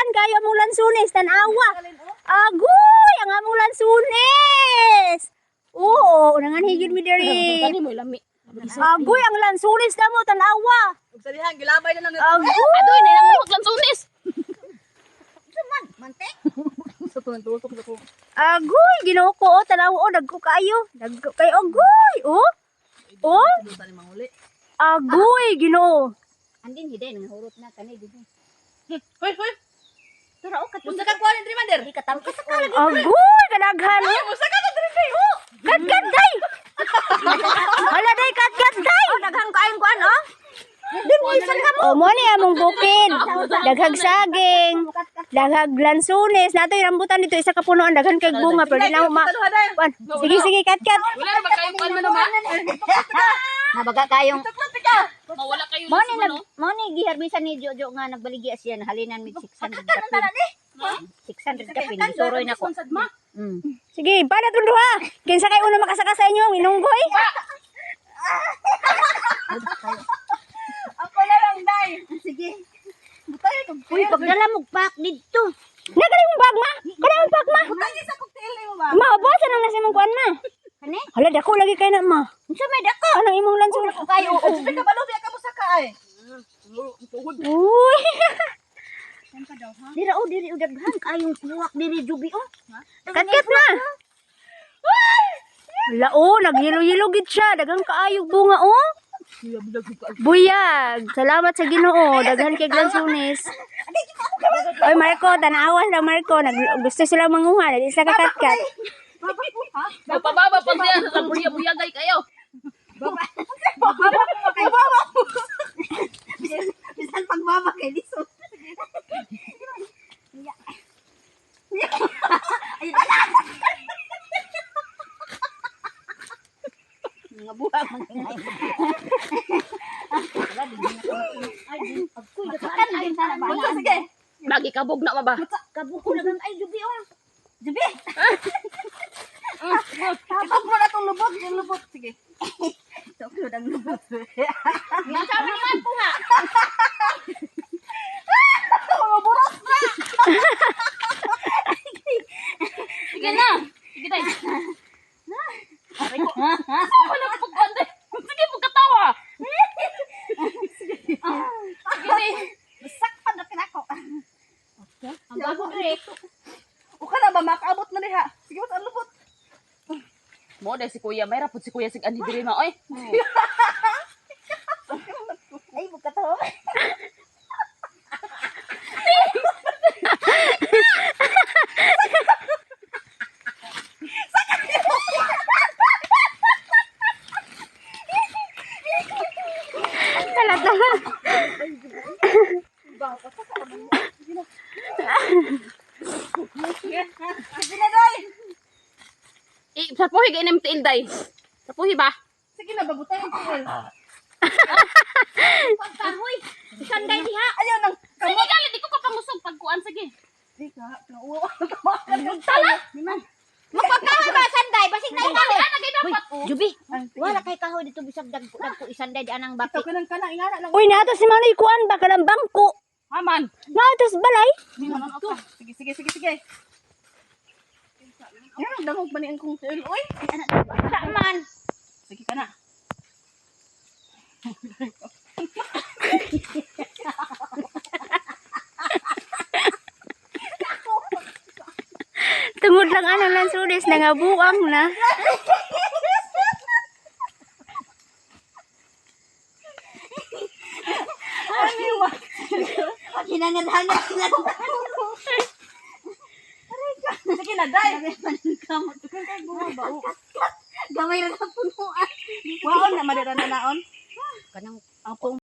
Daghan kayo among lansunis, tanawa. Agoy, ang among lansunis. Oo, unangan higid mi diri. Kani mo lami. Agoy, ang lansunis na mo, tanawa. Ug salihan gilabay na lang nito. Agoy. Adoy na lang mo lansunis. Mantek. Sa tunang tusok sa ko. Agoy, Ginoo ko, oh, tanawa, oh, dagko kaayo. Dagko kayo, agoy, oh. Oh, Sa ni manguli. agoy, Ginoo. Andin hiday nang hurot na kani dito. Hoy, hoy. Tura o katong Unsa ka kuha ni Trimander? di katamkis ka lagi. Agoy, kadaghan. Ay, musa ka to diri. Oh. Kat kat day. Hala day, kat kat day. Oh, daghan kaayong kuan oh. O mo ni among bukid. Daghag saging, daghag lansunes. Natoy rambutan dito isa ka punuan daghan kay bunga pero di na ako ma. Kuan. Sige sige kat kat. Wala ra ba kayo kuan man ma? Nabaga kayong Mawala kayo Mo ni sa nag no. mo ni giharbisan ni Jojo nga nagbaligya siya nahalinan mig 600 kapin. 600 kapin gisuroy nako. Mm. Sige, para tong duha. Kinsa kay una makasaka sa inyo inunggoy? Ako na lang, day. Sige. Butay kag Uy, pagdala mo pak didto. Na kani mong bag ma. Kani mong bag ma. Butay sa cocktail nimo ba? Ma, obosa nang nasa imong kuan ma. Kani? Hala dako lagi kay na ma. Unsa may dako? Anong imong lansunes? Kayo oo. Sige ka balo biya ka mo saka ay. Uy. Dira oh diri oh daghan kayong kuwak diri jubi oh. Kat kat ma. Wala oh, nagyelo-yelo gid siya. Daghan kaayog bunga oh. Buyag. Salamat sa Ginoo. Daghan kay lansunes. Oy Marco, tanawa sila Marco. Nag gusto sila manguha. Dali sila kakatkat. Mapababa pag siya sa buya-buyagay kayo. Bisan pagbaba kay lisod. Mga buha man kay. Ay, daghan sana ba? Sige. Lagi kabog na ma ba? Kabuko na ay jubi oh. Jubi. Itok mo na tong lubot, yung lubot. Sige. Itok ang lubot. Nasa naman po ha. Mga buros na. Sige na. Sige day. Aray ko. Wala pa pagkuan day. Sige pagkatawa. Sige day. Sakpan na kinako. Ang bago dire. Uka na ba makaabot na diha. Sige mo ang lubot. Mo day si kuya, may rapod si kuya sig anhi diri ma oy. Ay, buka to. Talata. Sige na, day. Eh, sapuhi kay nim tiil day. Sapuhi ba? Sige na, babutay ang tiil. Pagkahoy. Sanday diha. Ayaw nang Sige gali di ko kapangusog pagkuan sige. Di ka, nauwa ka. Tala. Magpagkahoy ba sanday? Basig na Dali ana kay dapat oh. Jubi, wala kay kahoy dito bisag dagko dagko isanday di anang baki. Ito ka nang kana, ingana lang. Uy, nato si Manoy kuan ba kanang bangko. Haman. Nato sa balay. Sige, sige, sige, sige. Yan, dangog ba ni ang kong tiil? Uy! Sa man. Sige ka na. Tungod lang anang lansunes nangabuang na. Hinangad-hangad sila. Sige na, day! Gamay ra na punuan. Waon na, madira na naon.